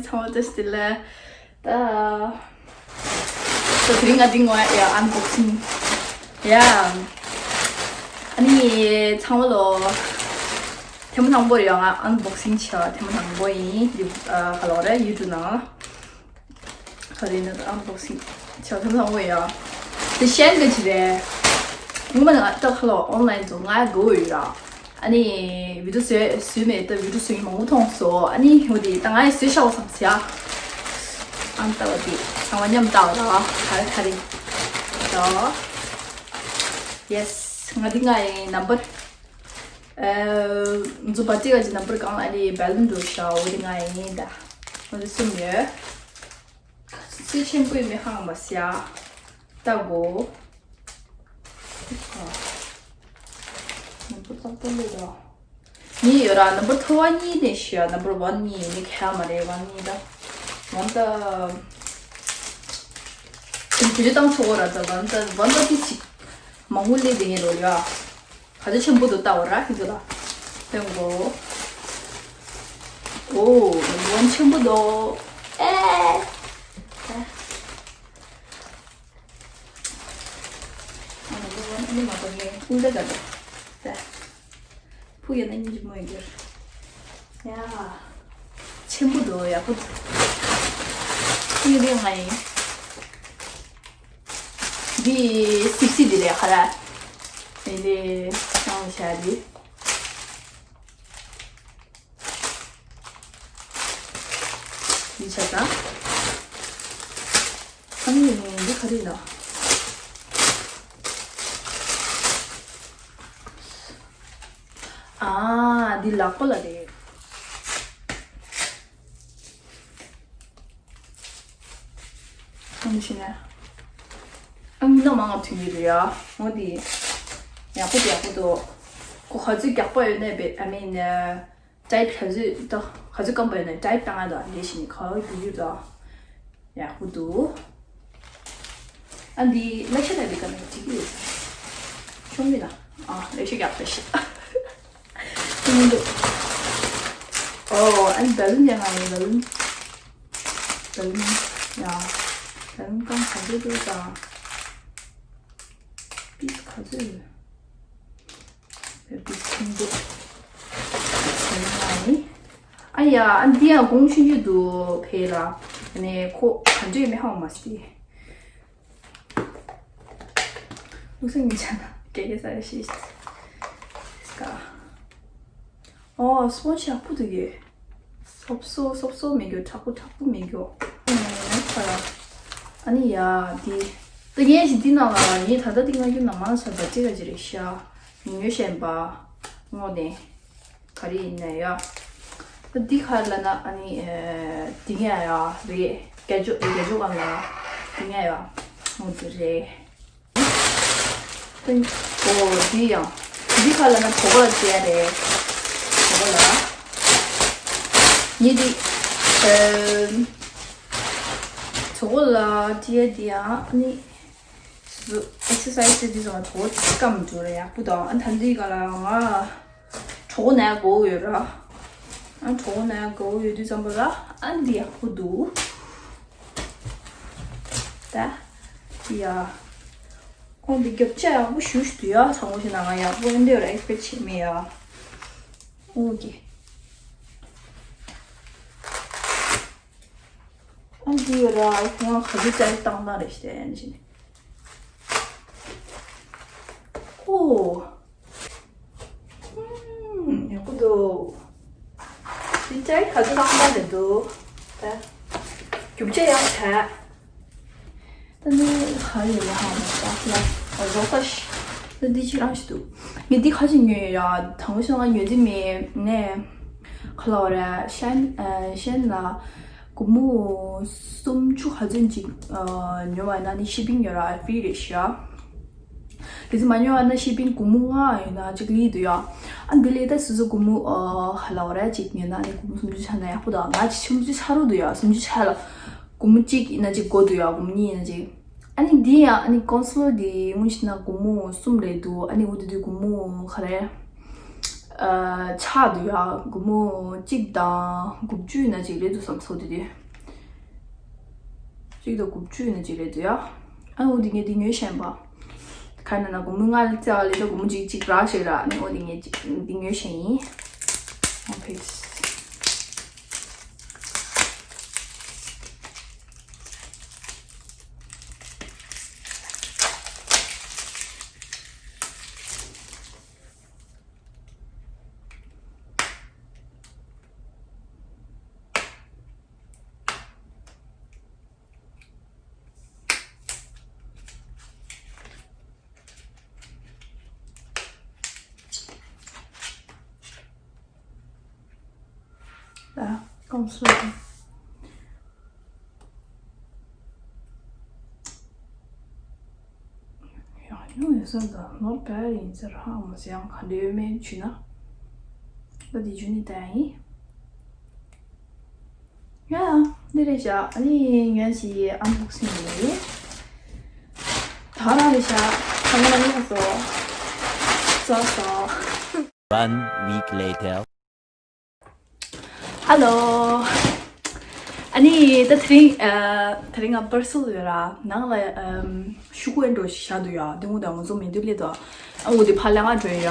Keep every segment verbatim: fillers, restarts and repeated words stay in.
ཚང་མ་བཀྲ་ཤིས་བདེ་ལེགས། ད། ད་དེ་རིང་ང་འདི་ངོ་ཡ་ཨན་བོག་སིང་། ཡ། ཨ་ནི་ཚང་མ་ལོ། ཐེངས་མ་དང་པོ་རེད་ཡ། ང་ཨན་བོག་སིང་བྱས་པ་ཐེངས་མ་དང་པོ་ཡིན། ཡུ་ཨ་ག་ལོ་རེད། ཡུ་ཊུབ་ནང་ལ། ག་རེ་ཡིན་ན་ད་ཨན་བོག་སིང་བྱས་པ་ཐེངས་མ་དང་པོ་ཡ། དེ་ཤན་ག་ཅི་རེད། ངོ་མ་ནི་ང་ད་ག་ལོ་ཨོན་ལན་དུ་ང་དགོས་ཡོད་ར། ཨ་ནི་བི་ཌིའོ་བཟོས་བཟོས་མེད། ད་བི་ཌིའོ་བཟོས་མང་པོ་མཐོང་སོང་། ཨ་ནི་འོ་དེ་ད་ང་ཡི་བཟོས་ཤག་བསམ་སི་ཡ། ཨ་ནི་ལྟ་བ་དེ་ཚང་མ་མཉམ་ལྟ་བ་ད་ག་རེ་ག་རེ། ད། ཡེ་སི། ང་འདི་ང་ཡི་ནམ་བར། ཨ། ང་ཚོ་བར་ཅིག་ག་ཅི་ནམ་བར་གང་ལ་ཨ་ནི་བེ་ལུན་འགྲོ་ཤག་འོ་དེ་ང་ཡི་ད། ང་ཚོ་གསུམ་ཡོད། ཚེ་ཆེན་པོའི་མི་ཧང་མ་སི་ཡ། ལྟ་གོ། ནམ་བར་ཏག་ཏག་ལོས་དོ། གཉིས་ཡོད་ར། ནམ་བར་ཐོ་བ་གཉིས་ནས་ཤི་ཡ། ནམ་བར་ཝན་གཉིས་ནི་ཁྱད་མ་རེད། ཝན་གཉིས་ད། ཝན་ད། དེ་དེ་བཏང་ཆོག་གོ་ར། ད་ཝན་ད་ཝན་ད་ཏི་ཅིག་མང་པོ་ལས་དེ་ངས་ལོ་ཡ། ག་ཚོད་ཆེན་པོ་འདུག་ལྟ་བ་ར་ཁྱེད་ཚོ་ལ། སྟོན་གོ། ཨོ། ནམ་བར་ཝན་ཆེན་པོ་འདུག་ཨེ། ཨ་ནི་ཨ་ནི་མ་གཏོགས་ངས་ཀུན་དགའ་དགའ་འདུག་ད། ཕུ་ཡོད་ན་སྙིང་རྗེ་མོ་ཡོད་རྒྱུར། ཡ། ཆེན་པོ་འདུག་ཡག་པོ་འདུག་ཕུ་ཡོད་ན་ང་ཡིན། འདི་སིབ་སིབ་འདི་རེད་ཧ་ར། འདི་འདི་ནང་བྱ་འདི། འདི་བྱ་ད། ཨ་ནི་འདི་ག་རེ་ཡིན་ན། ཨ། འདི་ལག་པ་ལ་རེད། ཨ་ནི་ཕྱིན་ན། ཨ་ནི་ནམ་ང་ཐུག་གི་རེད་ཡ། འོ་འདི། ཡག་པོ་ཡག་པོ་འདུག་ཁོ་ག་ཚོད་རྒྱགས་པ་ཡོད་ནའི་བེ། ཨ་མིན། ཊའིཊ་ག་ཚོད་ད་ག་ཚོད་སྐམ་པ་ཡོད་ནའི་ཊའིཊ་བཏང་ཡ་དང་འདི་བྱས་ནས་ག་བ་རྒྱུག་རྒྱུག་དང་། ཡག་པོ་འདུག་ཨ་འདི་ལེགས་ཤ་དང་འདི་ག་ནས་འགྲིག་གི་ཡོད། ཆོག་མིན་ན། ཨ་ལེགས་ཤ་རྒྱག་ཐུབ་ཤག་ཨོ། ཨ་འདི་བེ་ལུན་ཡང་ང་ཡི་བེ་ལུན། བེ་ལུན་ཡ། བེ་ལུན་གང་ག་ཚོད་འདུག་དང་། པིས་ག་ཚོད་ཡོད། པིས་ཆུང་འདུག་ཨ་ཡ། ཨ་འདི་ཡང་གོང་ཆུང་ཆུང་འདུག་ཕེ་ལ། ཨ་ནི་ཁོ་ག་འདྲས་མི་ཧ་མ་སི། ལུགས་སྲོལ་ངན་ཆ་ན་སྐད་སྐད་ས་རེ་ཤེས་ཤེས། ཨོ་སྤོན་ཞག་པོ་འདུག་གས། སོབ་སོ་སོབ་སོ་མེད་རྒྱུ་དྲག་པོ་དྲག་པོ་མེད་རྒྱུ། ཨ་ནི་ཡ་འདི། ད་ངས་ཞིག་འདི་ནང་ལ་ངས་ད་ལྟ་འདི་ང་རྒྱུ་ནང་མ་ན་ཆ་ད་ཅི་ག་ཅི་རེད་ཤ། ཉོ་ཉོ་ཞན་པ། ངོ་ནས། ག་རེ་ཡིན་ན་ཡ། ད་འདི་ག་རེ་ལབ་ན་ཨ་ནི་ཨེ། འདི་ངས་ཡ་རེད། རྒྱ་ཇོ་རྒྱ་ཇོ་གང་ལ། འདི་ངས་ཡ། ངོ་འདི་རེད། ཨོ་འདི་ཡང་། འདི་ག་རེ་ལབ་ན་གྲོད་ཁོག་ལ་བཅད་ཡ་རེད། གྲོད་ཁོག་ལ། ངས་འདི། ཨེ། གྲོད་ཁོག་ལ་བཅད་ཡ་འདི་ཡང་ཨ་ནི། སོ་སོ་ཨེག་སར་སའི་ཛི་དེ་འདི་ཚོ་ང་གྲོད་ཁོག་སྐམ་འགྲོ་རེད་ཡག་པོ་དང་ཨ་ད་འདི་ག་ལ་ང་གྲོད་ཁོག་ན་ཡག་གོ་ཡོད་ར། ཨ་གྲོད་ཁོག་ན་ཡག་གོ་ཡོད་དུས་ཙམ་པ་ལ་ཨ་འདི་ཡག་པོ་འདུག་ད་ཡ། ཁོང་འདི་རྒྱབ་ཆ་ཡག་པོ་ཞུ་ཞུ་འདུག་ཡ། ཚང་མ་ཞིག་ན་ང་ཡག་པོ་འདི་ར་ཨེག་སི་པེག་བྱེད་མེད་ཡ། ཨོ་ཀེ། ཨ་འདི་ཡོད་ར། ཁོང་ག་ཚོད་ཅར་བཏང་ན་རེད་ཤི་དེ་ནི་ཤི་ནི། ཨོ། ཡག་པོ་འདུག་འདི་ཅར་ག་ཚོད་བཏང་ན་རེད་འདུག་ད་རྒྱུ་ཆ་ཡག་ཆ། ད་ནི་ག་ཡོད་ལ་ཧ་མ་ད་ལ་ཨ་རོ་ཁ་ཤི། ད་འདི་ཅི་རང་ཞིག་འདུག་ངས་འདི་ཁ་ཅིག་ཉོས་ཡོད་ཡ། དང་པོ་ཞིག་ང་ཉོས་འདི་མེད་ནས། ག་ལ་བ་ར་ཤན་ཨ་ཤན་ལ། སྒོར་མོ་སུམ་ཅུ་ག་ཚོད་ཅིག་ཨ་ཉོ་བ་ན་ནི་ཤི་པིང་ཡོད་ར་ཕི་རི་རེད་ཤག་གལ་སྲིད་མ་ཉོ་བ་ན་ཤི་པིང་སྒོར་མོ་ལྔ་ཡོད་ན་གཅིག་ལི་འདུག་ཡ། ཨ་འདི་ལས་ད་སོ་སོ་སྒོར་མོ་ཨ་ག་ལ་བ་ར་ཅིག་ཉོས་ན་ནི་སྒོར་མོ་སུམ་ཅུ་ཆགས་ན་ཡག་པོ་འདུག་ང་ཅིག་སུམ་ཅུ་ཆགས་རོགས་འདུག་ཡ། སུམ་ཅུ་ཆགས་ལ་སྒོར་མོ་གཅིག་ཡིན་ན་གཅིག་དགོས་འདུག་ཡ། སྒོར་མོ་གཉིས་ཡིན་ན་གཅིག་ཨ་ནི་འདི་ཡང་ཨ་ནི་ཀོན་སི་ལར་འདི་སྔོན་ཕྱིན་ན་སྒོར་མོ་གསུམ་རེད་འདུག་ཨ་ནི་འོ་དེ་དུས་སྒོར་མོ་ག་རེ། ཆག་འདུག་ཡ། སྒོར་མོ་གཅིག་དང་དགུ་བཅུ་ན་གཅིག་རེད་འདུག་བསམ་སོང་དེ་དུས། གཅིག་དང་དགུ་བཅུ་ན་གཅིག་རེད་འདུག་ཡ། ཨ་འོ་དེ་ངས་དེ་ཉོས་ཤེས་པ། ག་ན་ན་སྒོར་མོ་ལྔ་ལ་བརྩི་བ་ལས་ད་སྒོར་མོ་གཅིག་གཅིག་རག་ཤེས་ར། ཨ་ནི་འོ་དེ་ངས་དེ་ཉོས་ཤེས་ཡིན། One piece. ད་ཀོང་སུ་ཡང་ཡང་ཡོད་ས་ད་ནོར་བས་ཡིན་ཟེར། ཧ་མ་སེ་ཡང་ག་འདྲ་ཡོད་མེད་བྱུས་ན། ད་དེ་བྱུས་ནི་ད་ཡིན། ཡ། འདི་རེད་བཞག་ཨ་ནི་ཉོན་ཞིག་ཨན་བོག་སིང་ཡིན། ད་རང་རེད་བཞག་ཚང་མ་ལ་སོ་སོ་སོ། One week later. Hello. ཨ་ནི་ད་དེ་རིང་ཨ་དེ་རིང་ང་པར་སལ་ཡོད་ར། ནང་ལ་ཨམ་ཤུ་གུ་ཨེ་འགྲོ་ཞིག་བཞག་འདུག་ཡ། དེ་ངུ་དང་ངུ་ཚོ་མི་འདུག་ལེ་དོ། ཨ་འུ་དེ་ཕ་ལ་ང་འགྲོ་ཡ།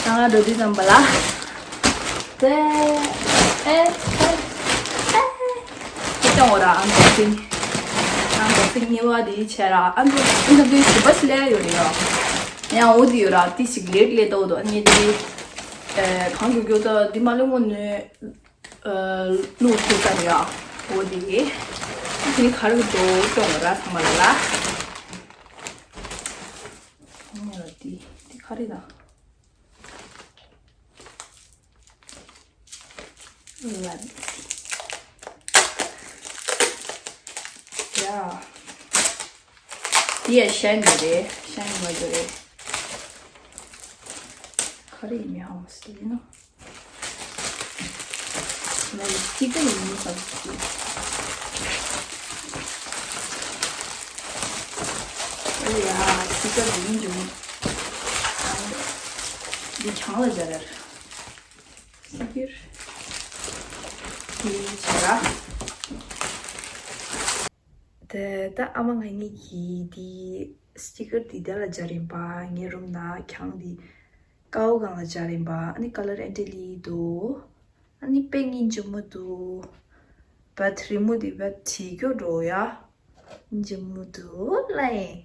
ང་འགྲོ་དུས་ཙམ་པ་ལ། དེ་ཨེ་ཨེ་ཨེ་ཅང་འོ་ར། ཨན་བོག་སིང་། ཨན་བོག་སིང་གཉིས་པ་དེ་བྱས་ར། ཨན་བོག་སིང་ད་དུས་བྱིས་པ་ཞིག་ལས་ཡོད་རེད་ཡ། ཡང་འོ་དེ་ཡོད་ར། དེ་ཞིག་ལེགས་ལེ་ཏོ་དོ། ཨ་ནི་དེ་ཨེ་གང་གི་རྒྱུ་ད་དེ་མ་ལོ་ངོ་ནས། ལུག་ཐུག་ས་རེད་ཡ། འོ་དེ། དེ་ནི་ག་རེ་འགྲོ་སྐྱོང་བ་ར་ཚང་མ་ལ་ལ། ཚང་མ་ལ་དེ་དེ་ག་རེ་ད། ལ་ཡ། དེ་ཡ་ཤན་གྱི་རེད། ཤན་མ་གྱི་རེད། ག་རེ་ཡིན་ཡང་སྟེ་ཡིན་ནོ། ང་ཡི་སྤྱི་ཀ་ཡིན་ཙམ་ཞིག་ཨོ་ཡ། སྤྱི་ཀ་ཡིན་འགྲོ། འདི་གྱང་ལ་སྦྱར་ཡ་རེད། སི་ཀར་འདི་བྱས་ར། དེ་ད་ཨ་མ་ང་གཉིས་ཀྱིས་འདི་སི་ཀར་འདི་དེ་ལ་སྦྱར་ཡིན་པ། ངའི་རུམ་ན་གྱང་འདི་ཀའོ་གང་ལ་སྦྱར་ཡིན་པ། ཨ་ནི་ཀ་ལར་ཨེ་འདྲ་ལི་འདུག་ཨ་ནི་པེ་ངི་འཇུ་མོ་འདུག་བད་རི་མོ་འདི་བད་བྲིས་རྒྱུ་འགྲོ་ཡ། འཇུ་མོ་འདུག་ལ་ཡིན།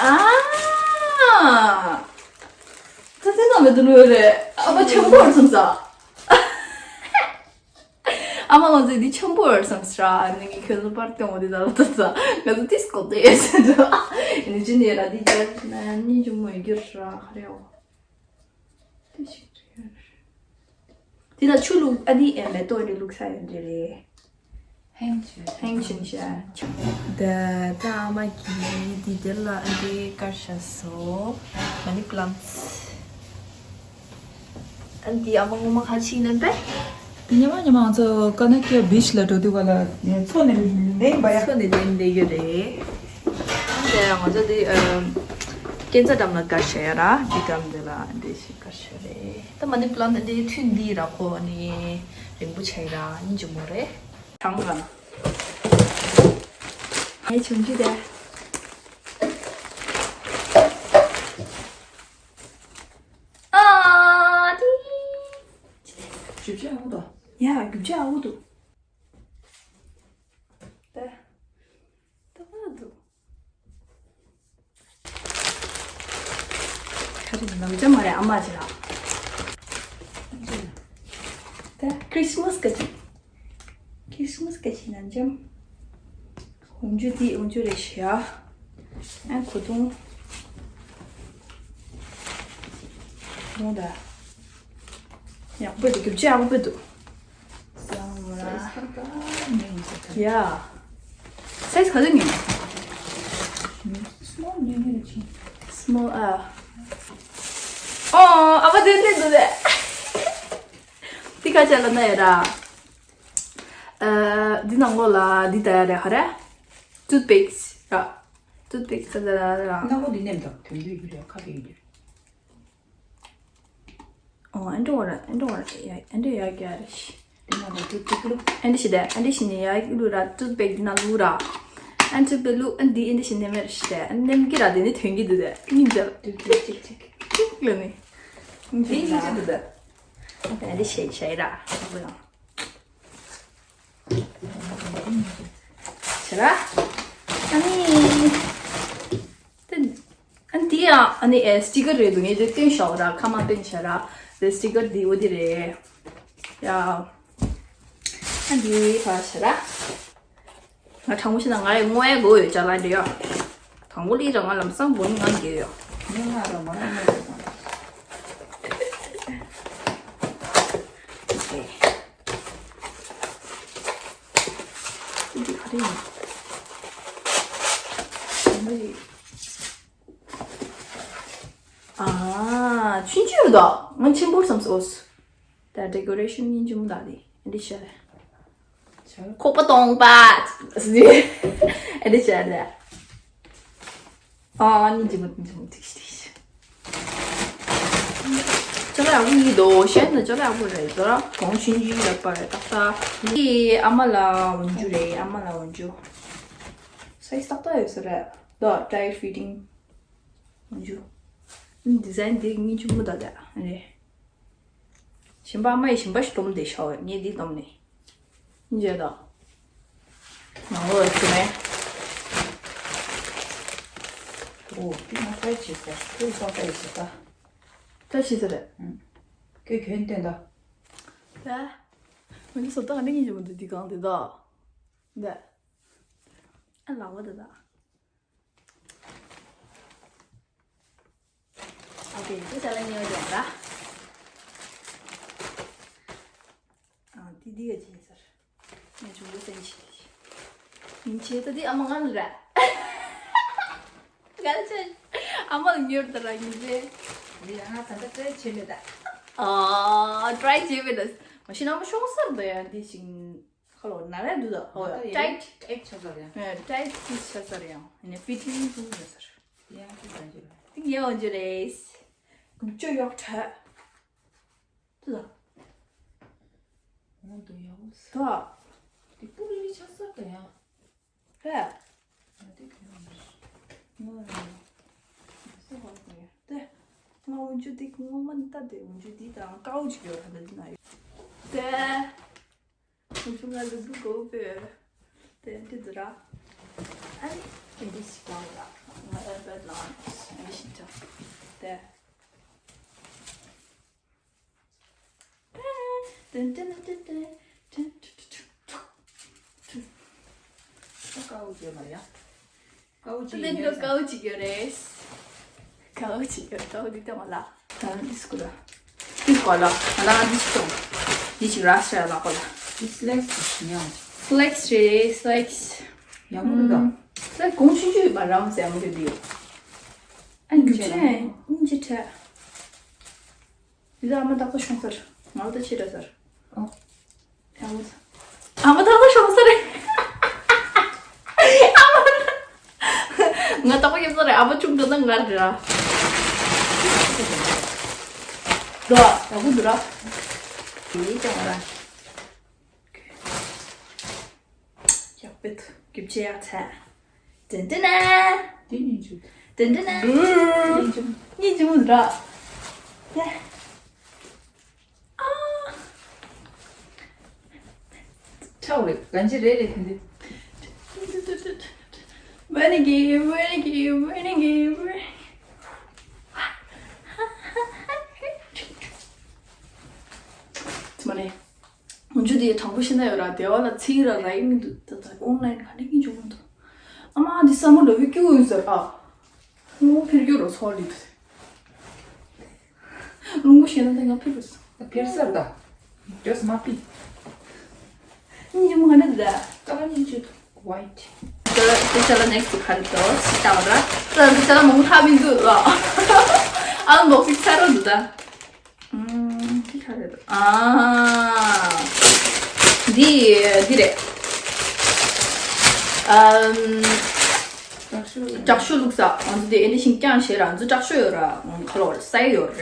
ཨ། ད་དེ་ནང་མེད་དུ་ནོར་རེད། ཨ་ཕ་ཆེན་པོར་སོང་ས། ཨ་མ་ང་ཚོས་འདི་ཆེན་པོར་སོང་ས་ར། ནི་ངས་ཁྱོད་ཚོ་པར་སྟོན་འོ་དེ་ད་ལ་ད་ས་ང་ཚོ་ཏིས་གོ་དེ་ཟེར་འདུག་ཨ་ནི་ཅི་ནས་ར་འདི་རྒྱབ་ན་ནི་ཅུང་མོ་ཡི་གེར་ར་ཧ་རེ་འོ། དེ་ཞིག་རེད། དེ་ལ་ཆུ་བླུགས། ཨ་ནི་ཨེ་མེ་ཏོག་འདི་བླུགས་ས་ཡོད་འདི་རེད། ཧེང་ཆེ་ཧེང་ཆེ་ཤ། ད་ད་ཨ་མ་གིས་འདི་དེ་ལ་ཨ་འདི་དཀར་ཤ་སོ། མ་ནི་པི་ལན་ཊི། ཨ་འདི་ཨ་མ་ངོ་མ་ཁ་ཆིག་ནན་པས། ཉི་མ་ཉི་མ་ང་ཚོ་ཀ་ན་ཀི་བིཆ་ལ་འགྲོ་དུས་ག་ལ་མཚོ་ནས་ལེན་པ་ཡ། མཚོ་ནས་ལེན་ལེ་ཡོད་རེད། དེ་ང་ཚོ་འདི་ཨ་སྐས་འཛེག་འགྲམ་ལ་དཀར་ཤ་ཡ་ར། འདི་འགྲམ་དེ་ལ་འདི་ཞིག་དཀར་ཤ་རེད། ད་མ་ནི་པི་ལན་ཊི་འདི་ཐུན་འདི་ར་ཁོ་ནི་རིང་པོ་ཆགས་ར་ནི་འཇུ་མོ་རེད། གྲང་ག་ན། ངའི་ཆུང་ཆུང་དེ། ཨ་ཏི། རྒྱུ་ཆ་ཨ་བོ་དོ། ཡ། རྒྱུ་ཆ་ཨ་བོ་དོ། ད། ད་བ་དོ། ཁ་རི་ནམ་ཅ་མ་རེད་ཨ་མ་ཅི་ལ། ད་ཁྲིས་མས་ག་ཅི། ཁྲིས་མས་ག་ཅི་ནམ་ཅམ། འོན་ཇུ་དེ་འོན་ཇུ་རེད་ཤི་ཡ། ཨ་ཁོ་ཐུང་། ཐུང་ད། ཡག་པོ་འདུག་རྒྱུ་ཆ་ཡག་པོ་འདུག་ཡང་མོ་ར། Yeah. Size ག་ཚོད་ཉོས། Small ཉོས་ཉོས་རེད་ཆེ། Small ཨ། ཨོ་ཨ་ཕ་དེ་དེ་འདུག་དེ། དེ་ག་ཅི་ལབ་ན་ཡ་ར། ཨ་འདི་ནང་ལོགས་ལ་འདི་ད་ཡ་རེད་ཧ་རེ། Toothpicks ར། Toothpicks ད་ད་ད་ད། སྣ་ཁོ་འདི་ནེམ་དང་དོན་འདུས་ཡོད་རེད་ཁ་གི་ཡོད་རེད། ཨོ་ཨན་འགྲོ་བ་ར་ཨན་འགྲོ་བ་ར་ཡ་ཨན་འགྲོ་ཡ་ག་རེ་ཤི། དེ་ནང་ལ་ཏུ་ཏུ་ཀུ་ལུ། ཨན་འདྲི་ཤི་དེ་ཨན་འདྲི་ཤི་ནི་ཡ་ལུ་ར་ཏུ་པེག་ན་ལུ་ར། ཨན་ཏུ་པེ་ལུ་ཨན་འདི་ཨན་འདྲི་ཤི་ནི་མེར་ཤི་དེ་ཨན་ནེམ་གི་ར་དེ་ནི་ཐོན་གི་འདུག་དེ་ཉིན་འཇལ། ཏུ་ཏུ་ཅིག་ཅིག་ཅིག་ལ་ནི། དེ་ཉིན་འཇལ་འདུག་དེ། ཨན་འདྲི་ཤི་ཤི་ར་ཨ་བུ་ལ། ཤི་ར། ཨ་ནི། དེ། ཨ་འདི་ཡང་ཨ་ནི་ཨེ་སི་ཊི་ཀར་རེད་འདུག་ངས་དེ་སྟོན་བཞག་ར་ཁ་མ་སྟོན་བྱ་ར། དེ་སི་ཊི་ཀར་འདི་འོ་འདི་རེད། ཡ། ཨ་འདི་ཕར་བྱ་ར། ང་དྲང་པོ་བཤད་ན་ང་ཡི་བསྔོ་ཡ་དགོས་ཡོད་ཅག་ལ་འདྲི་ཡ། དང་པོ་ལི་ར་ང་ལམ་སང་བོ་ནི་ང་འགྱེལ་ཡོད། ངས་ང་ར་མ་ར་མ་ར་ཨ་འདི་ག་རེ་ཡིན། ཨ་ཆུང་ཆུང་རེད་དོ། ང་ཆེན་པོ་བསམ་སོང་། ད་ཌེ་ཀོ་རེ་ཤན་སྙིང་རྗེ་མོ་དག་དེ་ཨ་འདྲི་བྱས། ཁོག་པ་སྟོང་པ་ཨ་འདྲི་བྱས་རེད། ཨ་སྙིང་རྗེ་མོ་སྙིང་རྗེ་མོ་ཐིག་ཤི་ཐིག་ཤི། ཅ་ལག་ཡག་པོ་ཡིན་དོ་ཞེས་ན་ཅ་ལག་ཡག་པོ་རེད་དོ་ར་གོང་ཆུང་ཆུང་ལབ་པ་རེད་ཏག་ཏག་འདི་ཨ་མ་ལ་འོན་རྒྱུ་རེད་ཨ་མ་ལ་འོན་རྒྱུ། སའི་ཛི་ཏག་ཏག་ཡོད་ས་རེད་དོ་ཊའིཊ་ཕི་ཊིང་། འོན་རྒྱུ། ཌི་ཛའིན་འདི་སྙིང་རྗེ་མོ་དག་དེ་རེད། གཞན་པ་ཨ་མ་ཡིས་གཞན་པ་ཞིག་སྡོམ་བསྡད་ཤག་ངས་འདི་སྡོམ་ནས། སྙིང་རྗེ་དང་། ནང་ལོགས་ལ་ཚུད་མེད། ཨོ་དེ་ང་ཏྲའི་བྱེད་ས་ཁོས་སང་ཏྲའི་བྱེད་ས། ཏྲའི་བྱེད་ས་རེད། ཁོས་གྱོན་བསྟན་ད། ད། ང་ཚོ་བཟོ་ལྟ་ག་འདྲ་སྙིང་རྗེ་མོ་འདུག་འདི་གང་དེ་ད། འདི། ཨ་ལག་པ་དེ་ད། ཨོ་ཁེ། དེ་ཆ་ལ་ཉེ་བ་ཡོང་ལ། ཨ་དེ་དེ་ག་ཅི་ཡིན་ཟེར། ངས་ཆུང་དུ་སེམས་ཤིག་ཡིན་ཆེ་ད་དེ་ཨ་མ་ང་ལ་ར། གལ་ཆེ། ཨ་མ་ལ་ཉོར་ད་ར་ཡིན་ཟེ། དེ་ཡང་ང་ད་ལྟ་ཊྲའི་བྱེད་མེད་ད། ཨ་ཊྲའི་བྱེད་མེད་ད། མ་གཞི་ཨ་མ་ཤོང་སར་ད་ཡང་དེ་ཞིག་ཁ་ལོ་ན་རེ་འདུག་ད། ཨོ་ཊའིཊ་ཨེག་ཆགས་ས་རེད་ཡང་། ཊའིཊ་ཕིཊ་ཆགས་ས་རེད་ཡང་། ཨ་ནི་ཕི་ཊིང་ལྷུང་ཡོད་ས་རེད། ཡང་ཁྱོད་ད་འཇུ་རེད། ཏིང་ཡང་འཇུ་རེད། ཀུན་སྤྱོད་གཡོག་ཁྲ། ཏུ་ད། ང་འདུག་ཡག་པོ་ས། ད། དེ་པུ་རི་རི་ཆགས་ས་ད་ཡང་། ཧེ། ང་དེ་གི་ཡང་མ་རེད། ང་རེད། ས་ཧོ་གི་ཡ། དེ། ང་འོན་ཆུ་དེ་ངོ་མ་ནི་ལྟ་དེ་འོན་ཆུ་དེ་དང་ཀའོ་ཅིག་ཡོད་ད་ད་དེ་ན་ཡོད། དེ། ང་ཚོ་ང་ལུ་གུ་གོ་བེ། དེ་འདི་འདི་ར། ཨ་ནི་འདི་ཞིག་ལ་ང་ཨེ་བེད་ལ་འདི་ཞིག་ཅང་དེ། ཏན་ཏན་ཏན་ཏན་ཏན་ཏན་ཏན་ཏན། ཀའོ་ཅི་མ་ཡ། ཀའོ་ཅི་ཡིན་ཀའོ་ཅི་ཡོད་རེད། ཀའོ་ཅི་ཡོད་ཀའོ་འདི་ལྟ་མ་ལ། ད་འདི་སྐུ་ལ། འདི་སྐུ་ལ། ང་ད་འདི་ཅི་ཏོང་། འདི་ཅི་ར་ཤ་ལ་ཁོ་ལ། འདི་སི་ལེག་སི་ཡང་། སི་ལེག་སི་རེད་སི་ལེག་སི། ཡང་མོ་འདུག་ད། སི་ལེག་སི་གོང་ཆུང་ཆུང་ཡོད་པ་རང་ཟེར་མོ་གི་འདི་ཡོད། ཨ་འགྱུར་ཆེན་སྙིང་རྗེ་ཁྲལ། འདི་ལ་ཨ་མ་རྟག་པར་ཤོང་ཟེར། ང་ལ་ད་ཕྱི་དྲག་ཟེར། ཨོ། ཨ་མ། ཨ་མ་རྟག་པར་ཤོང་ཟེར། ཨ་མ། ང་རྟག་པར་ཤོང་ཟེར་ཨ་མ་ཆུང་དུ་ན་ང་རེད་ར། འགྲོ་ཨ་ཡག་པོ་འདུག་ར། དེ་ཡིན་ཀྱང་ར། ཡག་པོ་འདུག་རྒྱུ་ཆ་ཡག་ཚ། ཏན་ཏན་ན། དེ་སྙིང་རྗེ། ཏན་ཏན་ན། སྙིང་རྗེ་མོ། སྙིང་རྗེ་མོ་འདྲ། ཡ། ཨ། ཁྲའོ་རེད་གང་ཅི་རེད་རེད་དེ་འདི། Winning game, winning game, winning game. ཙི་མ་ནེ། འོན་ཆུ་དེ་དྲང་པོ་ཤེས་ན་ཡོད་ར་དེ་བ་ལ་ཚིག་ར་ར་ཡིན་མི་འདུག་ད་ད་ཨོན་ལན་ག་ནས་ཡིན་འཇོག་མི་འདུག་ཨ་མ་འདི་ས་མོ་ལོ་བི་ཀྱུ་ཡོད་ཟེར་ཨ། ངོ་ཕིར་རྒྱུ་རོ་ཚོ་ལི་དུ། ལུང་གུ་ཤེས་ན་དེ་ང་ཕིར་རུ་སོང་། ཕིར་སར་ད། ཇོས་མ་པི། སྙིང་རྗེ་མོ་ག་འདྲ་འདུག་ད། ཀ་ལར་སྙིང་རྗེ་འདུག white། ད་ད་ཅ་ལག་next་ག་རེ་འདུག་ཅི་ལྟ་བ་ར། ད་ད་ཅ་ལག་མང་ཐག་མི་འདུག་ལ། ཨང་བོག་སིང་ཚར་རོ་འདུག་ད། ཨུམ། འདི་ག་རེ་འདུག་ཨ། འདི་འདི་རེད། ཨམ། དྲག་ཤོས། དྲག་ཤོས་བླུགས་ས་ང་ཚོ་དེ་ཨེ་འདི་ཤིང་རྐྱང་བྱས་ར་ང་ཚོ་དྲག་ཤོས་ཡོད་ར་ཁ་ལོ་ར་སའི་ཡོད་ར།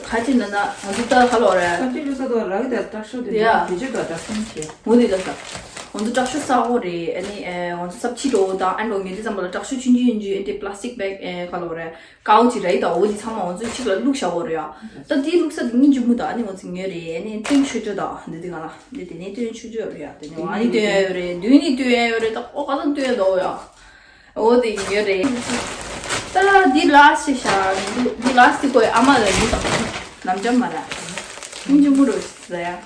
ཁ་ཅིག་ན་ན་ང་ཚོ་ད་ཁ་ལོ་ར། ཁ་ཅིག་བླུགས་ས་དོ་ར་གི་ད་དྲག་ཤོས་དེ་ཡ། དེ་ཅོ་ད་དྲག་སོང་ཆེ། འོ་དེ་ད་ས། ང་ཚོ་དྲག་ཤོས་ས་འོ་རེད་ཨ་ནི་ཨེ་ང་ཚོ་སབ་ཕྱི་འགྲོ་དང་ཨ་འགྲོ་ངེད་དེ་ཙམ་པ་ལ་དྲག་ཤོས་ཆུང་ཆུང་ཡིན་ཅུ་ཨེ་འདི་plastic bag་ཨེ་ཁ་ལོ་ར། ཀའོ་ཅི་ར་ཡི་ད་འོ་དེ་ཚང་མ་ང་ཚོ་གཅིག་ལ་བླུགས་བཞག་འོ་རེད་ཡ། ད་དེ་བླུགས་ས་དེ་སྙིང་རྗེ་མོ་ད་ཨ་ནི་ང་ཚོ་ཉོས་རེད་ཨ་ནི་སྟོན་ཆོས་ཆོས་ད་འདི་དེ་ག་ལ་འདི་དེ་ནས་སྟོན་ཆོས་ཆོས་རེད་ཡ། དེ་ནས་ཨ་ནི་སྟོན་ཡ་ཡོད་རེད་མདུན་ནས་སྟོན་ཡ་ཡོད་རེད་ད་ཨོ་ག་ཚོད་སྟོན་ཡ་ད་འོ་ཡ། འོ་དེ་ཡོད་རེད། ད་འདི་last་ཤག་འདི་last་ཁོའི་ཨ་མ་ལ་འདི་དང་ནམ་ཅམ་མ་ར། སྙིང་རྗེ་མོ་རུ་ཟེར་ཡ།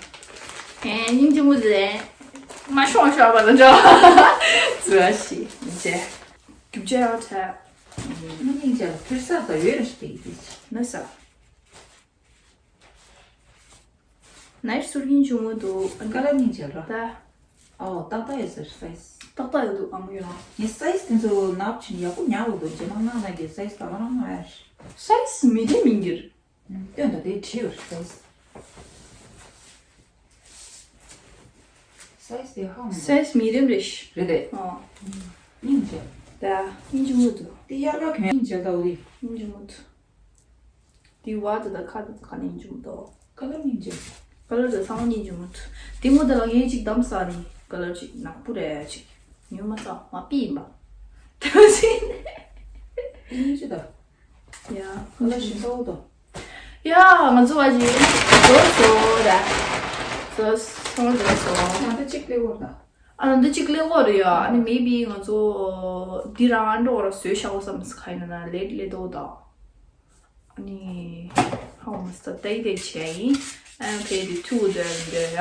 ཨེ་སྙིང་རྗེ་མོ་ཟེར། མ་ཤོང་ཤོག་པ་ན་འགྲོ། ཟེར་ཞིག་མི་བྱེད། རྒྱུ་ཆ་ཡང་ཆ། མི་སྙིང་རྗེ་ལ་ཕེར་ས་ད་ཡོད་རེད་ཞིག་དེ་ཡིན་ན་ས། ནའིཕ་སུར་གིན་བྱུང་བ་འདུག་ཀ་ལར་སྙིང་རྗེ་ར། ད། ཨོ་ཏག་ཏག་ཡོད་ཟེར་སའིས། ཏག་ཏག་ཡོད་འདུག་ཨ་མོ་ཡོད་ཨ། ངས་སའིས་དེ་ཚོ་ནག་ཆེན་ཡག་པོ་ཉག་ལོ་འདུག་རྗེས་མ་ང་ན་གི་སའིས་ད་ག་རང་ང་ཡར། སའིས་མི་འདྲ་མི་འགྱུར། སྟོན་ད་དེ་བྲིས་ཡོད་སའིས། སའིས་དེ་ཧ་མ་སའིས་མི་རེམ་རེ་ཤི། རེད་དེ། ཨོ། སྙིང་རྗེ། ད་སྙིང་རྗེ་མོ་འདུག་དེ་ཡར་ལ་གོན་སྙིང་རྗེ་ད་འོ་དེ། སྙིང་རྗེ་མོ་འདུག་དེའི་བར་དུ་ད་ཁ་དུ་ག་ནས་འཇུམ་དོ། ཀ་ལར་སྙིང་རྗེ། ཀ་ལར་དུ་ཚང་མ་སྙིང་རྗེ་མོ་ཐུ། དེ་མོ་དེ་ལ་ངས་ཅིག་བདམས་ས་ནི་ཀ་ལར་ཅིག་ནག་པོ་རེད་ཅིག་ཉོས་མ་ས་མ་པི་ཡིན་པ། དེ་བ་ཅིག་ནས། སྙིང་རྗེ་ད། ཡ། ཀ་ལར་ཞིག་ཏོ་དོ། ཡ། ང་ཚོ་བ་ཅིག་བཟོ་བཟོ་ར། བཟོ་སོང་བཟོ་སོང་། ང་ད་ཅིག་ལེ་བོར་ད། ཨ་ན་འདི་གཅིག་ཀླད་ཀོར་རེད་ཡ། ཨ་ནི་མེ་བི་ང་ཚོ་འདི་རང་ཨ་འགྲོ་ར་བཟོས་བཞག་གོ་བསམ་སི་ཁ་ཡིན་ན་ལེད་ལེད་དོ་ད། ཨ་ནི་ཧའོ་མ་སི་ཏ་ཏེ་ཏེ་བྱས་ཡིན། ཨ་ནི་ཕེ་དི་ཐུ་དེ་འདྲ་ཡ།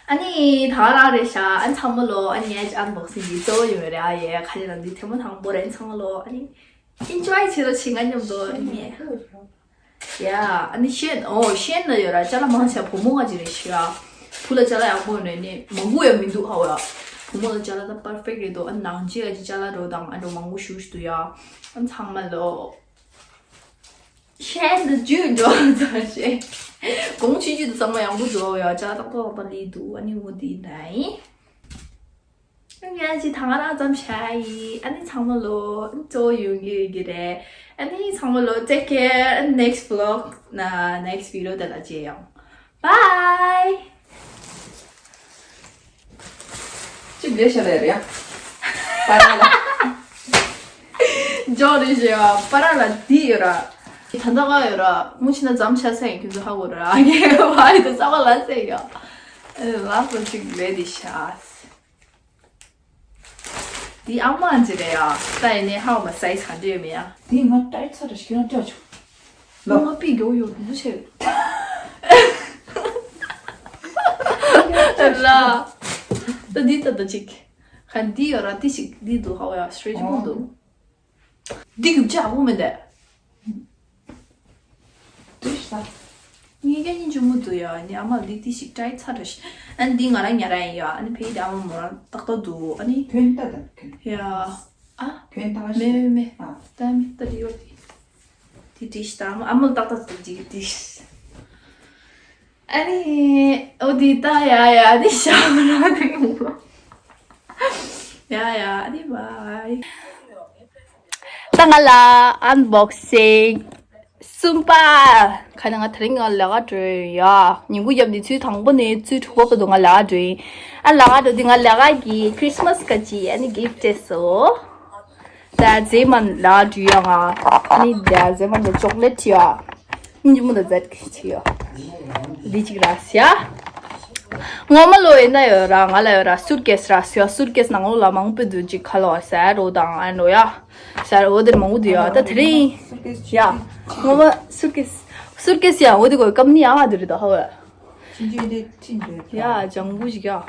ཨ་ནི་ད་རང་རེད་ཤག་ཨ་ནི་ཚང་མ་ལོ་ཨ་ནི་ཨན་བོག་སིང་གི་གཙོ་བོ་ཡོད་རེད་ཨ་ཡེ་ཁ་ལེ་ན་འདི་ཐེངས་མ་དང་པོ་རེད་ཨ་ནི་ཚང་མ་ལོ་ཨ་ནི་ཨིན་ཇོའི་བྱེད་རོགས་བྱེད་ང་མཉམ་དུ་ཨ་ནི། ཡ། ཨ་ནི་ཤེན། ཨོ་ཤེན་ན་ཡོད་ར་ཅ་ལག་མང་ཆེ་བུ་མོ་ང་ཅི་རེད་ཤི་ཡ། བུ་ལ་ཅ་ལག་ཡག་པོ་ནས་ནི་མང་པོ་ཡང་མི་འདུག་ཧ་བ་ཡ། བུ་མོ་ལ་ཅ་ལག་ད་པར་ཕེག་རེད་དོ། ཨ་ནང་ཅི་ཨ་ཅི་ཅ་ལག་རོ་དང་ཨ་འགྲོ་མང་པོ་ཞུ་ཞུ་འདུག་ཡ། ཨ་ཚང་མ་ལོ། ཤེན་ད་ཇུ་འགྲོ་ཚར་ཤེ། གོང་ཆུ་ཆུ་དུ་ཚང་མ་ཡག་པོ་འདུག་ཡ་ཅ་ལག་ཏག་ཏག་ཏག་ཏག་ལི་འདུག་ཨ་ནི་འོ་དེ་ཡིན་ད་ཡིན། ང་ཅི་ཐང་རང་ཙམ་ཤ་ཡི། ཨ་ནི་ཚང་མ་ལོ་གཙོ་ཡོང་གི་ཡོད་ཀྱི་རེད། ཨ་ནི་ཚང་མ་ལོ་take care and next vlog ན་next video དེ་ལ་མཇལ་ཡོང་། Bye. ཅི་བྱེད་ཤ་ལེ་རེད་ཡ། པ་ར་ལ། ཇོ་རེ་ཞེ་བ་པ་ར་ལ་འདི་ཡོད་ར། ད་ལྟ་ག་ཡོད་ར་མུ་ཆི་ན་ཙམ་ཤ་ཚ་ཡིན་ཁྱོད་ཚོ་ཧ་གོ་ར། ཨ་ཁེ་བ་ཡི་དུ་ཙམ་ལ་ཚ་ཡོད། ལ་སོ་ཅིག་ལེ་འདི་ཤ། འདི་ཨ་མ་ཅི་རེད་ཡ། ད་ཡིན་ནའི་ཧའོ་མ་སའི་ས་འདྲེས་མེད་ཡ། འདི་ང་ཏྲའི་ཚ་ར་ཞིག་ན་ཏྲ་ཆུ། ལོ། ང་པི་མགྱོགས་ཡོད་འདུ་ཆེ། ལ། ད་འདི་ད་ད་ཅིག་ཁ་འདི་ཡོད་ར་འདི་ཞིག་འདི་འདུག་ཧའོ་ཡ་སི་ཊྲེ་ཆི་མོ་འདུག་འདི་རྒྱུ་ཆ་ཨ་ཁུ་མེད་དེ། དུས་ས། ངེད་ཀྱི་གཉིས་ཆུང་ངུ་འདུག་ཡ། ཨ་ནི་ཨ་མ་ལི་ཏི་ཞིག་ཏྲའི་ཚ་རེ་ཞིག་ཨ་ནི་འདི་ང་རང་ཉལ་ར་ཡིན་ཡ། ཨ་ནི་ཕེ་ཡི་དེ་ཨ་མ་མོ་རང་ཏག་ཏག་འདུག་ཨ་ནི། གྱོན་ལྟ་དང་གྱོན། ཡ། ཨ། གྱོན་ལྟ་ཞིག་མེ་མེ་མེ། ཨ། ད་མེ་ད་རི་ཡོད་དེ། དེ་དྲིས་ད་ཨ་མ་ཨ་མ་ཏག་ཏག་འདུག་ཅིག་དྲིས། ཨ་ནི། ཨོ་དེ་ད་ཡ་ཡ་དེ་ཤ་མ་ལ་དེ་ཡོང་ལ། ཡ་ཡ་ཨ་ནི་བའི། ད་ང་ལ་ཨན་བོག་སིང་གསུམ་པ། ཁ་ནས་ང་དེ་རིང་ང་ལས་ཀ་འགྲོ་ཡ། ཉིན་གུང་ཡབ་ནི་ཚུལ་དང་པོ་ནས་ཚུལ་དྲུག་པ་བར་དུ་ང་ལས་ཀ་འགྲོ་ཡིན། ཨ་ལས་ཀ་འགྲོ་དུས་ང་ལས་ཀ་གི་ཁྲིས་མས་ག་ཅི་ཨ་ནི་གིཕ་སྤྲད་སོང་། ད་རྗེས་མ་ལ་འགྲུལ་ཡ་ང་། ཨ་ནི་ད་རྗེས་མ་ནི་ཅོག་ལེ་ཊི་ཡ། སྙིང་རྗེ་མོ་ད་རྫད་ཀྱི་ཆི་ཡ། འདི་གཅིག་ར་སི་ཡ། ངོ་མ་ལོ་ཡིན་ན་ཡོད་ར་ང་ལ་ཡོད་ར་སུཊ་ཀེས་ར་སི་ཡ། སུཊ་ཀེས་ནང་ལོགས་ལ་མང་པོ་འདུག་ཅིག་ཁ་ལོ་ཟེར་རོ་དང་ཨ་ནོ་ཡ། ཟེར་འོ་དེར་མང་པོ་འདུག་ཡ། ད་དེ་རིང་། ཡ། ངོ་མ་སུཊ་ཀེས། སུཊ་ཀེས་ཡ་འོ་དེ་གོ་ཀམ་ནི་ཡ་མ་དེ་རེད་ད་ཧོ་ཡ། ཕྱིན་ཆད་དེ་ཁྲིད་འདོད་ཡ་ལྗང་གུ་ཞིག་ཡ།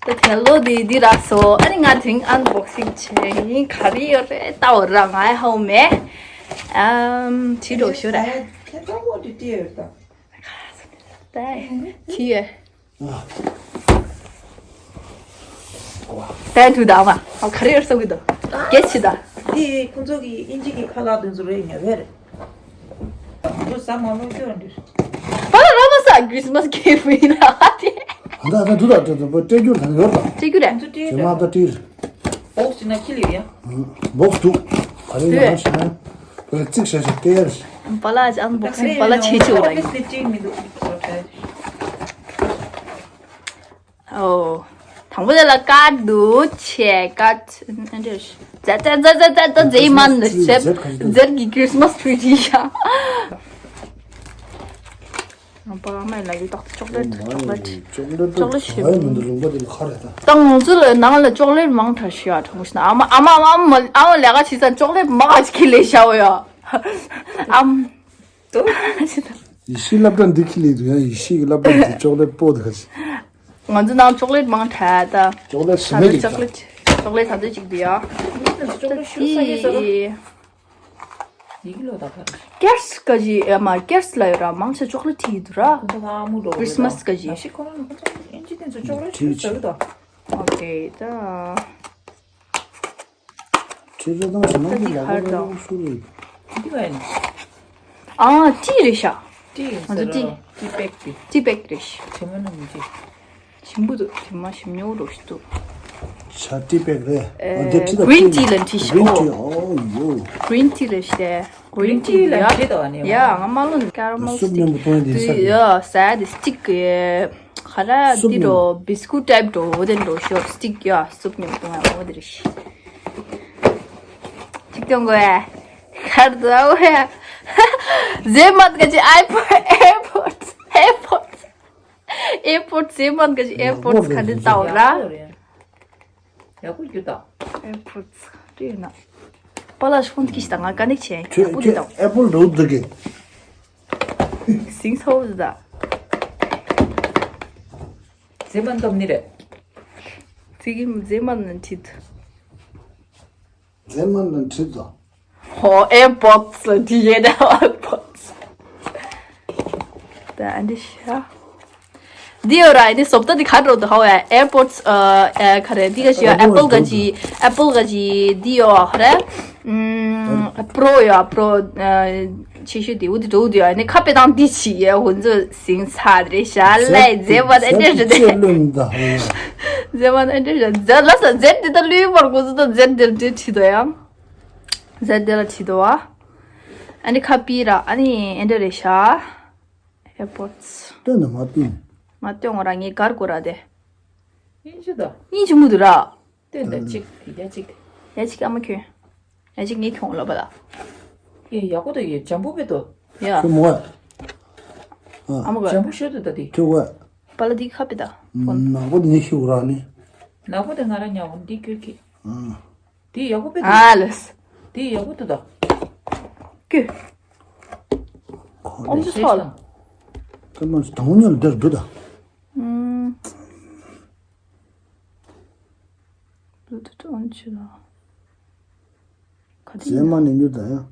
ད་དེ་ལོ་དེ་འདི་རག་སོ། ཨ་ནི་ང་དེང་ཨན་བོག་སིང་བྱས་ཡིན། ག་རེ་ཡོད་རེད་ལྟ་འོ་ར་ང་ཧའོ་མེ། ཨམ་ཁྲིད་འགྲོ་ཤོད་ར། ཁྱེད་ཚོ་ངོ་དེ་ཏི་ཡོད་ད། ད་ཁྲིད་ཡོད། དེ་དུས་ད་མ། ཨ་ག་རེ་ཡོད་བསམ་གི་འདུག་གལ་ཆེ་ད། དེ་ཁོང་ཚོ་གི་ཨིན་ཇི་གི་ཁ་ལག་དེ་ཚོ་རེད་ཉོ་བས་རེད། ཁོང་ཚོ་ཟ་མ་ལོ་སྐྱོ་འདྲི། པ་ལ་ར་མ་ས་Christmas gift་ཡིན་ན་ཧ་དེ། ཨ་ད་ད་དུ་ད་དུ་དུ་སྤྲད་རྒྱུ་ད་ཡོད་ད། སྤྲད་རྒྱུ་རེད། ཁོང་ཚོ་སྤྲད་ཇེ་མ་ད་སྤྲད། བོགས་ཅིག་ན་ཁྱི་ལེབ་ཡ། བོགས་འདུག་ག་རེ་ཡང་ཞེ་ན། བོད་ཚིག་ཞེ་ཞེ་སྟེར། པ་ལ་ཨན་བོག་སིང་པ་ལ་ཆེ་ཆེ་ར་ཡིན། ཨོ། དང་པོ་དེ་ལ་ཀར་འདུག་ཆེ་ཀར། ཛ་ཛ་ཛ་ཛ་ཛ་ཛ་ཛེ་མན་ནི་ཟེར་ཟེར་གི་Christmas tree་ཡ། ཨ་ཕ་ཨ་མ་ལ་ཡོད་ཏོག་ཙམ་ཅོག་ལེ་ཊི་ཅོག་ལེ་ཊི། ཅོག་ལེ་ཊི་ཅོག་ལེ་ཊི་ཞིམ། ད་ང་ཚོ་ལ་ནང་ལ་ཅོག་ལེ་ཊི་མང་དྲགས་ཤི་ཡ་དྲང་པོ་ཞིག་ན་ཨ་མ་ཨ་མ་ཨ་མ་ཨ་མ་ལས་ཀ་བྱེད་ས་ཅོག་ལེ་ཊི་མང་ང་ཞིག་ཁྱི་ལས་ཤ་བ་ཡ། ཨམ། ཡེ་ཤེས་སློབ་གྲྭ་འདི་ཁྱི་ལས་འདུག་ཡང་ཡེ་ཤེས་ཀྱི་སློབ་གྲྭ་འདི་ཅོག་ལེ་ཊི་སྤོ་འདུག་ག་ཞིག་ང་ཚོ་ནང་ཅོག་ལེ་ཊི་མང་དྲགས་ད། ཅོག་ལེ་ཊི་ཞིམ་མེད་ཅོག་ལེ་ཊི་ཅོག་ལེ་ཊི་ད་དུ་ཅིག་འདུག་ཡ། ཅོག་ལེ་ཊི་ཤུ་ས་ཡེ་ས་རོ། ཡི་གེ་ལོ་ད་ག་རེ། ཀེར་སི་ག་ཞིག་ཨ་མ་ཀེར་སི་ལ་ཡོད་ར་མང་ཆེ་ཅོག་ལེ་ཊི་ཡིན་འདུག་ར། ཁོང་ཚོ་ལྷ་མོ་འགྲོ་Christmas་ག་ཞིག་ཡ་ཤི་ཁོ་རང་ཁོང་ཚོ་ཨིན་ཇི་དེ་ཚོ་ཅོག་ལེ་ཊི་ཤུ་ས་རོ་ད། ཨོ་ཁེ་ད། ཁྲི་རེ་དང་ཞི་ནང་གི་ལ་གོ་ལ་ཤུ་རེ། འདི་བ་ཡིན། ཨ་ཏི་རེད་ཤག་ཏི་ཡིན་ང་ཚོ་ཏི། ཏི་པེག་ཏི། ཏི་པེག་རེད་ཤག་དེ་མ་ནང་མི་ཅི། ཞིམ་པོ་འདུག་དེ་མ་ཞིམ་ཉོ་རོ་ཞིག་འདུག་ཤ་ཏི་པེག་རེད། ཨ་འདི་ཁྲི་ད་green tea་ལ་འཁྲི་ཤག green tea་ཨོ་ཡོ། Green tea་རེད་ཤག green tea་ལ་ཤག་ཡ་ང་མ་ལོན་ཀ་ར་མལ་སུབ་སི་ཊིག་མཉམ་པོ་གཏོང་ཡ་དེ་ཤ་དུ་ཡ་ཟ་དེ་སི་ཊིག་གི། ཁ་ར་སུབ་འདི་འགྲོ་མཉམ་པོ་བིས་ཀུ་ཊི་ཊའིབ་འགྲོ་འོ་དེ་འགྲོ་ཤོག་སི་ཊིག་ཡ་སུབ་མཉམ་པོ་གཏོང་ཡ་འོ་དེ་རེད་ཤག་ཅིག་ཀྱང་དགོས། ཁར་ཟ་བས། ཟེ་མ་ག་ཅི་ཨེར་པོར་ཊི་ཨེར་པོར་ཊི་ཨེར་པོར་ཊི་ཟེ་མ་ག་ཅི་ཨེར་པོར་ཊི་ག་འདི་ལྟ་བ་ར། ཡག་པོ་རྒྱུ་ད། ཨེར་པོར་ཊི་རེད་ན། པ་ལ་ཤོན་ཀི་ཤི་ད་ང་ཀ་ནེག་ཆེ་ཡག་པོ་འདི་ད། ཨེ་པོལ་རོ་འདི་གི། སིང་ཚོ་འདི་ད། ཟེ་མ་འདོམ་ནི་རེད། ཙི་གི་ཟེ་མ་ནན་ཁྲིད། ཟེ་མ་ནན་ཁྲིད་དོ། ཧོ་ཨེར་པོར་ཊི་ལ་དེ་ཡེ་ད་ཨེར་པོར་ཊི། ད་ཨ་འདི་ཤ། འདི་ཡོད་ར་འདི་སོབ་ཏ་འདི་ཁ་འགྲོ་འདུག་ཧ་ཨེར་པོར་ཊི་ཨ་ཨ་ག་རེ་འདི་ག་ཞིག་ཡོད་ཨེ་པོལ་ག་ཅི་ཨེ་པོལ་ག་ཅི་འདི་ཡོད་ཧ་རེ། ཨམ་པྲོ་ཡོད་པྲོ་ཨ་ཆེ་ཤོས་དེ་འུ་དེ་འགྲོ་འུ་དེ་ཡོད་ནི་ཁ་པེ་དང་འདི་ཆི་ཡེ་ཧུན་ཛོ་སིང་ཚ་རེ་ཤ་ལེ་ཛེ་བ་ཨེ་འདྲ་རེ་ཛེ་བ་ཨེ་འདྲ་རེ་ཛེ་ལ་ས་ཛེ་འདི་ད་ལུས་པར་གོ་ཟི་ད་ཛེ་འདི་འདི་ཆི་དོ་ཡང་། ཟེར་དེ་ལ་བྲིས་འདུག་བ། ཨ་ནི་ཁ་པི་ར་ཨ་ནི་ཨེ་འདྲ་རེད་ཤག་ཨེར་པོར་ཊི། སྟོན་ན་མ་བཏུན། མ་སྟོན་ང་རང་ངའི་གར་གོ་ར་དེ། ཡིན་ཅི་ད། ཡིན་ཅི་མུ་དུ་ར། སྟོན་ད་གཅིག་ཡ་གཅིག་ཡ་གཅིག་ཨ་མ་ཁྱོད། ཡ་གཅིག་ངས་ཁྱོད་ལབ་པ་ལ། ཡ་ཡག་པོ་ད་ཡ་འཇམ་པོ་བེ་ཏོ། ཡ། ཁྱོད་མོ། ཨ་མ་ག་འཇམ་པོ་ཤོད་དུ་ད་དེ། ཁྱོད་ག་པ་ལ་དེ་ཁ་པི་ད། ནག་པོ་དེ་ནི་ཤི་བ་ར་ནི། ནག་པོ་དེ་ང་ར་ཉ་བོ་འདི་ཁྱོད་ཁྱི། དེ་ཡག་པོ་པེ་ཨ་ལས། དེ་ཡག་པོ་ཏུ་ད། ཀུ། ཨོམ་ཅི་སོལ། ད་མ་དང་ཉལ་དེར་འདུག་ད། ཨུམ། Bluetooth on་ཆུ་ལ། ག་དེ་ཟེ་མ་ནི་ཉུ་ད་ཡ།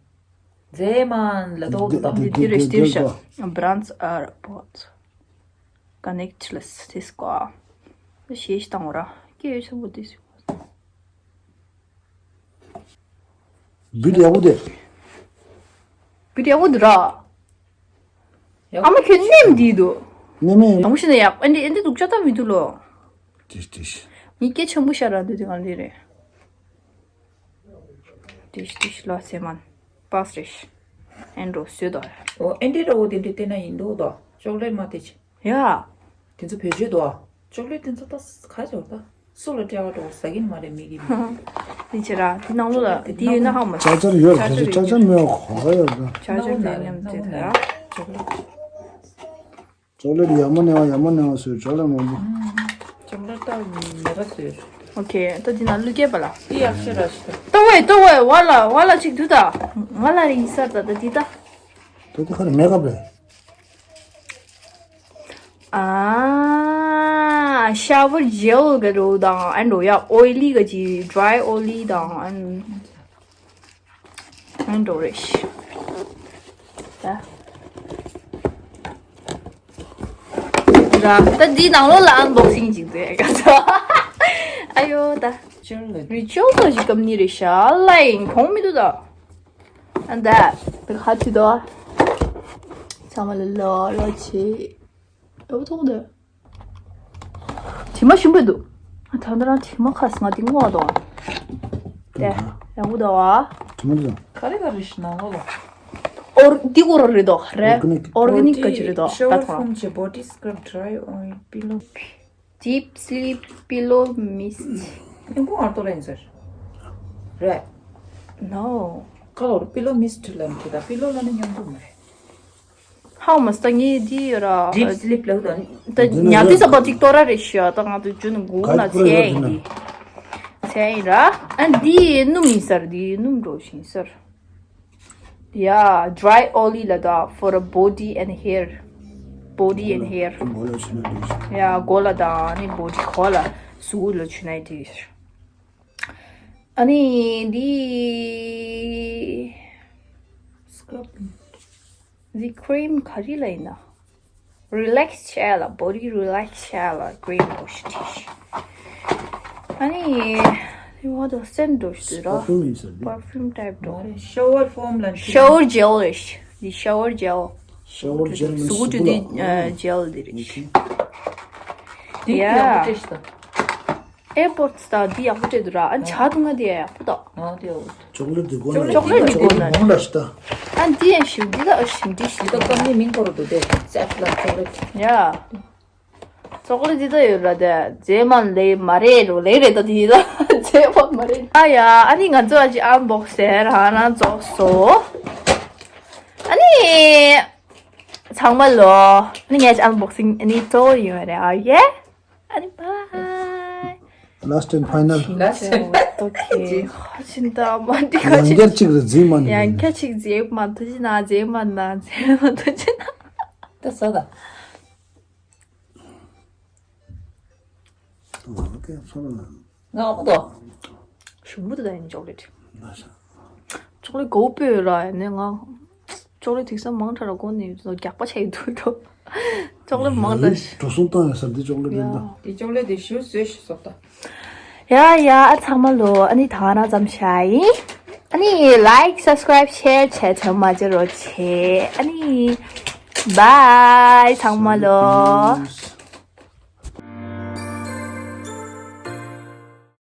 ཟེ་མ་ལ་ཏོག་ཏོག་ད། འདི་འདི་རེ་སྟིར་ཤ། Brands are bought. Connectless this ཀ་ཤེས་བཏང་ར་སྐྱེ་ཡོད་ཆེན་པོ་དེ་སུ། བུད་ཡག་པོ་དེ། བུད་ཡག་པོ་འདུག་ར། ཨ་མ་ཁྱོད་ནེམ་འདི་འདུག་ནེམ་མེད། དང་ཤི་ན་ཡག་ཨ་འདི་ཨ་འདི་འདུག་ཅག་ད་མི་འདུག་ལོ། ཏིས་ཏིས། མི་སྐད་ཆེན་པོ་ཤར་ར་འདུག་དེ་གང་འདི་རེད། ཏིས་ཏིས་ལོ་སེ་མན། པཱས་རེད། ཨེན་འགྲོ་སུས་དོ། ཨོ་ཨེ་འདྲའི་འདྲ་བོ་དེ་འདྲའི་བལྟས་ན་ཡིན་འདུག་དོ། ཅོག་ལེ་ཊི་མ་བལྟས་ཅི། ཡ། དེ་ཚོ་བེད་སྤྱོད་དོ། ཅོག་ལེ་ཊི་དེ་ཚོ་ད་ག་ཅོག་ད། སུ་ལ་སྤྲད་པ་འགྲོ་ཟ་གིན་མ་རེད་མི་གི་མི། དེ་ཆེ་ར་དེ་ནང་ལོ་ལ་དེ་ཡོད་ན་ཧ་མ་ཅག་ཅག་ཡོད་རེད་ཅག་ཅག་མེད་པ་ག་ག་ཡོད་རེད། ཅག་ཅག་དེ་མཉམ་བརྩེ་ད་ཡ། ཅོག་ལེ་ཊི་ཡག་མོ་ནས་བ་ཡག་མོ་ནས་བ་ཟོས་ཅོག་ལེ་མང་པོ། ཅོག་ལེ་ཊི་ད་མེད་པ་ཟོས། ཨོ་ཁེ་ད་འདི་ན་ལུ་སྐྱེས་པ་ལ། འདི་ཡག་ཤོས་ར་ཤི་ད། ལྟ་བས་ལྟ་བས་བ་ལ་བ་ལ་ཅིག་དུ་ད། ང་ལ་རིང་ས་ད་ད་འདི་ད། ད་འདི་ཁ་རེ་མེག་ཨབ་རེད། ཨ་ཤ་ཝར་ཇེལ་ག་རུ་དང་ཨན་རོ་ཡ་ཨོ་ལི་ག་ཅི་ཌ་རའི་ཨོ་ལི་དང་ཨན་ཨན་རོ་རེ་ཤི། ད་ད་འདི་ནང་ལོགས་ལ་ཨན་བོག་སིང་ཅིག་མཛད་ག་ཚོད། ཨ་ཡོ་ད། ཅར་ལ། རི་ཅོ་ལ་ཞིག་སྐམ་ནི་རེད་ཤག་ལ་ཡིན་གོང་མི་འདུག་ད། ཨ་ད། ད་ཧ་ཐི་དོ། ཚང་མ་ལ་ལོ་ལོ་ཆེ། ཨོ་ཐོག་ད། དྲི་མ་ཞིམ་པོ་འདུག་ཨ་ད་ད་རང་དྲི་མ་ཁ་སང་དེ་ངོ་དོ། དེ་ཡག་པོ་འདུག་ཨ། དྲི་མ་འདུག་ག་རེ་ག་རེ་ཞིག་ནང་ལོགས་ལ། ཨོར་འདི་གོ་ར་རེད་དོ་རེད། Organic. Organic ག་ཅི་རེད་དོ་ད་Shower ཐོང་། foam གྱི་body scrub dry oil pillow. Deep sleep pillow mist. ཉམ་པོ་ཨར་ཏོ་རེན་ཟེར། རེད། No. ཁ་ལོར་pillow mist ལ་འཁྲི་ད་pillow ལ་ནི་ཉམ་པོ་མ་རེད། How much ད་ངས་འདི་ཡོད་ར། Deep sleep ལ་ད། ད་ཉལ་དུས་ཙམ་པ་ཅིག་ལྟོ་ར་རེ་ཤི་ཡ་ད་ང་ཚོ་རྒྱུན་དགུང་ན་ཚེ་ཡིན་འདི། ཚེ་ཡིན་ར། ཨ་འདི་སྣུམ་ཡིན་སར་འདི་སྣུམ་འགྲོ་བཞིན་སར། Yeah, dry oily ལ་ད་for a body and hair. Body and hair. མོ་ལ་ཆུ་ན་འདུག Yeah, གོ་ལ་ད་ནི་body གོ་ལ་སུ་ལ་ཆུ་ན་འདི། ཨ་ནི་འདི། Scrub. འདི་cream ག་རེ་ལ་ཡིན་ན། Relax བྱས་ལ་body relax བྱས་ལ་cream འགྲོ་ཞིག་ཁྲིད་ཤིག་ཨ་ནི་what the scent འགྲོ་ཞིག་ར། Perfume ཡིན་ས་འདི། Perfume type འགྲོ། མ་རེད། Shower foam ལ་འཁྲི། Shower gel རེད་ཤག་འདི་shower gel། Shower gel ནི་སུ་གུ་ཏུ་འདི་gel འདི་རེད་ཤག་འདི་ཡག་པོ་སྤྲད་ཤིག་ད། Airport སྟ་འདི་ཡག་པོ་སྤྲད་འདུག་ར། ཨ་ནི་ཇ་འཐུང་ན་འདི་ཡག་པོ་འདུག་ང་དེ་འོ། ཅོག་ལེ་ཊི་འདི་གོ་ན། ཅོག་ལེ་ཊི་འདི་གོ་ན། མོ་ལ་ཤི་ད། ཨ་འདི་ཡང་ཞིམ་འདི་ད་ཨ་ཞིམ་འདི་ཞིམ་འདི། ད་ཀམ་ནི་མིང་གོ་ར་འདུག་དེ། Zaf ལ་ཅོག་ལེ་ཊི། ཡ། ཅོག་ལེ་ཊི་འདི་ད་ཡོད་ར་དེ། རྗེས་མ་ལས་མ་རེད་རོ་ལས་རེད་ད་འདི་ད། རྗེས་མ་མ་རེད། ཨ་ཡ་ཨ་ནི་ང་ཚོ་ཨ་ཅི་unbox རང་རང་རྫོགས་སོ། ཨ་ནི། ཚང་མ་ལོ། ཨ་ནི་ངས་unboxing ཨ་ནི་ཏོ་ཡོད་རེད་ཨ་ཡེ། ཨ་ནི་bye. Last and final. Last and okay. ཁ་ཆེན་ད་མ་འདི་ཁ་ཡང་ཆེན། བསྐྱར་གཅིག་རེ་རྫིས་མ་ནི། ཡང་ཁ་ཆིག་རྫིས་མ་ཐུ་ཅི་ན་རྫིས་མ་ན་རྫིས་མ་ཐུ་ཅི་ན། ད་ས་ད། ཨོ་ཁེ་ཚོ་ན། ང་ཨ་མོ་དོ། ཞུམ་བུ་དུ་ད་ཡིན་ཅོག་ལེ་ཊི། ཅོག་ལེ་ཊི་གོ་པོ་ཡོད་ར་ནས་ང་། ཅོག་ལེ་ཊི་ཐིག་ས་མང་དྲགས་ར་གོ་ནས་རྒྱག་པ་ཆ་ཡི་དུ་དོ། ཅོག་ལེ་ཊི་མང་དྲགས་ཤི། འགྲོ་སོང་བཏང་ཡོད་ས་འདི་ཅོག་ལེ་ཊི་འདི་ད། དེ་ཅོག་ལེ་ཊི་དེ་ཞུ་བཟོས་ཤི་སོག་ད། ཡ་ཡ་ཨ་ཚང་མ་ལོ། ཨ་ནི་ད་ང་རང་ཙམ་ཤ་ཡིན། ཨ་ནི་like subscribe share བྱས་བྱས་མ་བརྗེད་རོགས་བྱེད། ཨ་ནི་bye ཚང་མ་ལོ།